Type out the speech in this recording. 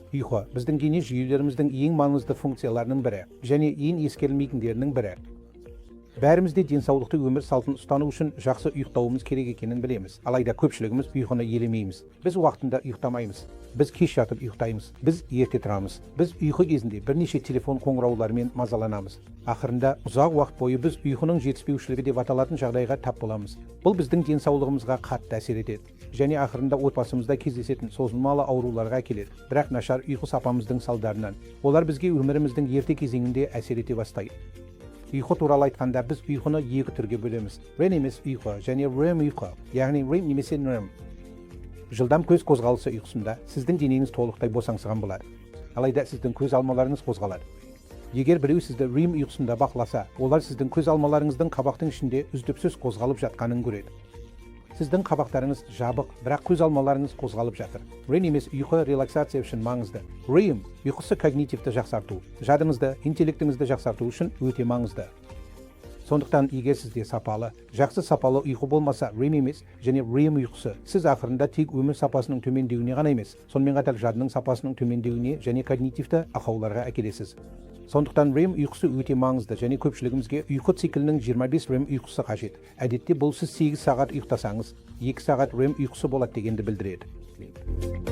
Ұйқы – біздің дене жүйелеріміздің ең маңызды функцияларының бірі және ең ескерілмейтіндерінің бірі. Бәріміз де денсаулықты өмір салтын ұстану үшін жақсы ұйықтауымыз керек екенін білеміз. Алайда көпшілігіміз ұйқыны елемейміз. Біз уақытында ұйықтамаймыз. Біз кеш жатып ұйықтаймыз. Біз ерте тұрамыз. Біз ұйқы кезінде бірнеше телефон қоңырауларымен мазаланамыз. Ақырында ұзақ уақыт бойы біз ұйқының жетіспеушілігі деп аталатын жағдайға тап боламыз. Бұл біздің денсаулығымызға қатты әсер етеді және ақырында отбасымызда кездесетін созылмалы ауруларға әкеледі. Бірақ нашар ұйқы сапамыздың салдарынан олар бізге өміріміздің ерте кезеңінде әсер ете бастайды. Ұйқы туралы айтқанда, біз ұйқыны екі түрге бөлеміз: REM емес ұйқы және REM ұйқы, яғни REM немесе NREM. Жылдам көз қозғалысы ұйқысында сіздің денеңіз толықтай босаңсыған болады, алайда сіздің көз алмаларыңыз қозғалады. Егер біреу сізді REM ұйқысында бақыласа, олар сіздің көз алмаларыңыздың қабақтың ішінде үздіксіз қозғалып жатқанын көреді. Сіздің қабақтарыңыз жабық, бірақ көз алмаларыңыз қозғалып жатыр. REM емес ұйқы релаксация үшін маңызды. REM ұйқысы когнитивті жақсарту, жадыңызды, интеллектіңізді жақсарту үшін өте маңызды. Сондықтан егер сізде сапалы, жақсы сапалы ұйқы болмаса, REM емес және REM ұйқысы, сіз ақырында тек өмір сапасының төмендеуіне ғана емес, сонымен қатар жадының сапасының төмендеуіне және когнитивті ақауларға әкелесіз. Сондықтан REM ұйқысы өте маңызды және көпшілігімізге ұйқы циклінің 25 REM ұйқысы қажет. Әдетте бұл сіз 8 сағат ұйықтасаңыз, 2 сағат REM ұйқысы болады дегенді білдіреді.